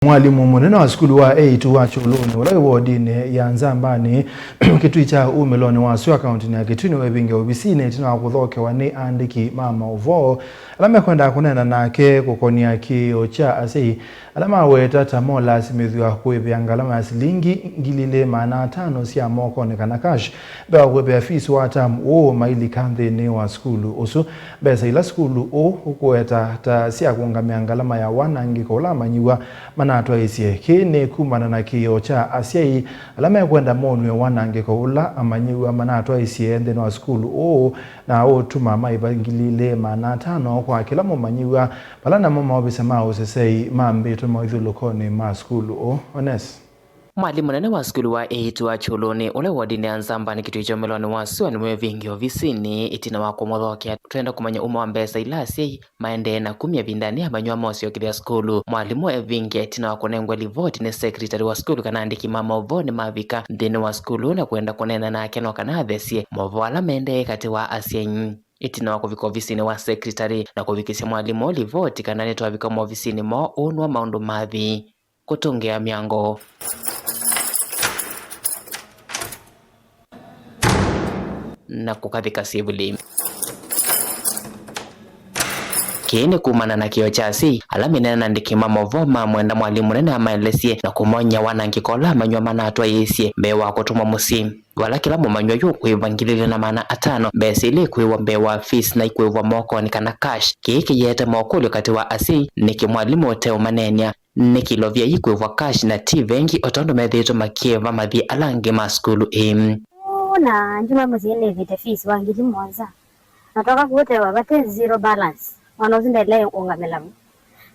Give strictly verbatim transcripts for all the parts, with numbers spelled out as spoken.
Mwalimũ mũnene wa sukulu wa eight wa Kyũlũnĩ, ũla wĩ wodinĩ ya Nzambani, Kĩtui kya umĩlonĩ wa sua, kaũntĩnĩ ya Kĩtui, nĩwevinge ovisinĩ ĩtina wa kũthokewa nĩ aandĩki ma maũvoo ala mekwenda kũneena nake kũkonia kĩĩo kya asyai ala maweta ta molasimĩthw'a kũĩvĩa ngalama ya silingi ngili ilĩ maana atano sya mokonĩ, kana cash, mbee wa kũĩvĩa fees wa term ũũ mailika nthĩnĩ wa sukulu ũsu. Mbesa ila sukulu ũũ ũkũweta ta sya kũũngamĩa ngalama ya wanangĩko ũla amanyĩw'a manatwaĩsye. Kĩĩ nĩ kumana na kĩĩo kya asyai ala mekwenda monw'e wanangĩko ũla amanyĩw'a manatwaĩsye nthĩnĩ wa sukulu ũũ, na ũtuma maĩva ngili ilĩ maana atano kwa kĩla mũmanyĩw'a, vala namo maovisa ma ũsesei mambĩtwe maũthyũlũkonĩ ma sukulu ũũ. Ones. Mwalimũ mũnene wa sukulu wa eight wa Kyũlũnĩ, ũla wodinĩ ya Nzambani, Kĩtui kya umĩlonĩ wa sua, nĩwevinge ovisinĩ ĩtina wa kũmũthokea. Twenda kũmanya ũma wa mbesa ila asyai maendee na kumya ĩvindanĩ amanyĩw'a mosyokethya sukulu. Mwalimũ evinge ĩtina wa kũnengwa livoti nĩ secretary wa sukulu kana andĩki ma maũvoo nĩmavika nthĩnĩ wa sukulu na kwenda kũneena nake no kana athesye maũvoo ala maendee katĩ wa asyai. Ĩtina wa kũvika ovisinĩ wa secretary na kũvikĩsya mwalimũ livoti kana nĩtwavika movisinĩ moo, ũũ nĩw'o maũndũ mathi. Kũtũngĩa mĩango na kũkathĩka syĩvulĩ. Kĩĩ nĩ kumana na kĩĩo kya asyai ala mĩnene na andĩki ma maũvoo mamwenda mwalimũ mũnene amaelesye na kũmony'a wanangĩko ũla amanyĩw'a manatwaĩĩsye mbee wa kũtũmwa mũsyĩ, vala kĩla mũmanyĩw'a yu ũkũĩvwa ngili ilĩ na maana atano, mbesa ila ikũĩvwa mbee wa fees na ikũĩvwa mokonĩ kana cash. Kĩĩ kĩyĩete mokũlyo katĩ wa asyai, nĩkĩ mwalimũ ũteũmaneenea? Nĩkĩ ilovia ikwĩvwa cash na ti vengi o tondũ methĩĩtwe makĩĩva mathiĩ ala angĩ ma sukulu ĩĩ? Ũũ na njuma mũsyĩ nĩvĩte fees wa ngili mũonza. Na twoka kũtewa vate zero balance. Mwana ũsu ndaĩle ũngamĩla vu.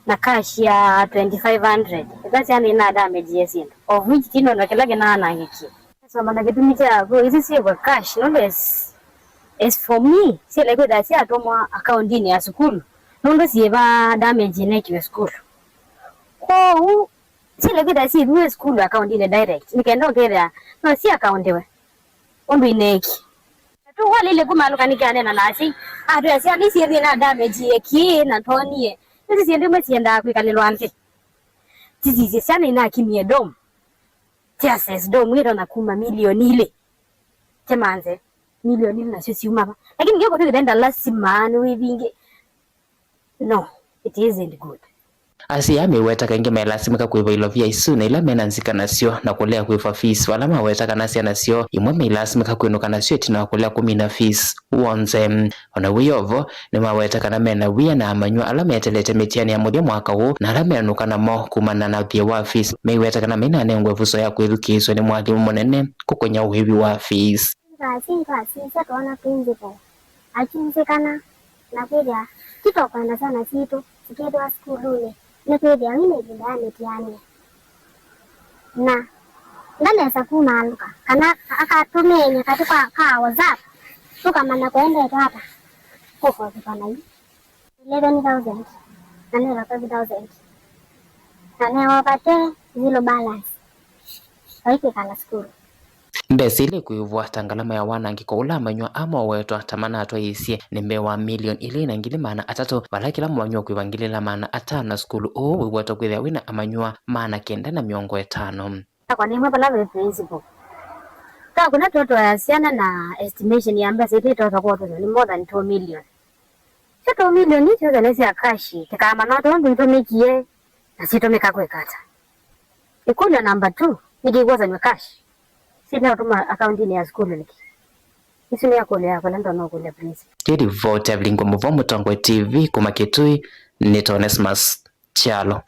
Na cash ya twenty-five hundred. Ĩla syana ina damage ya syĩndũ. Of which tinono kĩla kĩnaanangĩkie. Soma na kĩtumi kya vu isu syĩvwa cash, nũndũ as, as for me, syĩle kwĩtha syatũmwa akaundinĩ ya sukulu. Nũndũ syĩva damage inekiwe sukulu. Kwoou, syĩle kwĩtha syĩviwe sukulu akaundinĩ direct. Nĩ kenda ũkethĩa, no sya akaundiwe. Ũndũ ineeki. Tũwalile kuma alũka nĩkĩ anena na asyai. Atwĩa syana isyĩthĩe na damage ĩkĩĩ na ntonie. Nĩsĩ syĩndũ imwe siendaa kwĩkalĩlwa nthĩ. Tisisye syana inakinie dom. Tearses dom ĩtonya kuma milioni ilĩ. Temanze. Milioni ilĩ nasyo siuma va? Lakini ndio kwa tu lasima nĩwĩvinge. No, it isn't good. Asyai aa meweta kaingĩ melasimĩka kũĩva ilovia isu na ila mena nzika nasyo na kũlea kũĩva fees, vala maweta kana syana syoo imwe meilasimĩka kwĩnũka nasyo ĩtina wa kũlea kũmina fees w'onthe. O na wĩ o vo, nĩmaweta kana mena wia na amanyĩw'a ala metelete mĩtiani ya mũthya mwaka ũũ na ala menũka namo kumana na ũthyĩ wa fees. Meiweta kana mainanengwa ĩvuso ya kwĩthukĩĩsw'a nĩ mwalimũ mũnene kũkonya ũĩvi wa fees. Twasisya, twasisya twoona principal akyusĩ kana na kwĩthĩa ti tũkwenda syana sitũ sikĩthĩwa sukulunĩ, nĩkwĩthĩa yu nĩ ĩvinda ya mĩtiani. Na ndanesa kumaalũka kana akatũmĩe katĩ kwa, ka WhatsApp, tũkamanya kũendete ata kũkũvĩtwa na yu. Eleven thousand, na newa five thousand, na newa vate zero balance. Vaikwĩkala sukulu. Mbesa ila ikũĩvwa ta ngalama ya wanangĩko ũla amanyĩw'a aa mawetwa ta manatwaĩĩsye nĩ mbee wa milioni ilĩ na ngili maana atatũ, vala kĩla mũmanyĩw'a ũkũĩva ngili ila maana atano, na sukulu ũũ wĩwetwa kwĩthĩa wĩna amanyĩw'a maana kenda na mĩongo ĩtano. Takwa nĩmwe vala ve principal. Takwa na toto ya syana na estimation ya mbesa ila itonya kwotonywa nĩ more than two million. Syo two million isu syonthe nĩ sya cash, tũkamanya tondũ itũmĩkie na sitũmĩka kwĩka ata. Ĩkũlyo number two, nĩkĩ ikwosanywa cash? Sila ũtũma akaundinĩ ya sukulu nĩkĩ? Isu nĩ ĩkũlyo yakwa ĩla ndonya ũkũlya principal. Kĩrivoti ya Vilingwa Mũvoo Mũtongoi T V kuma Kitui, nĩ Onesmus Kyalo.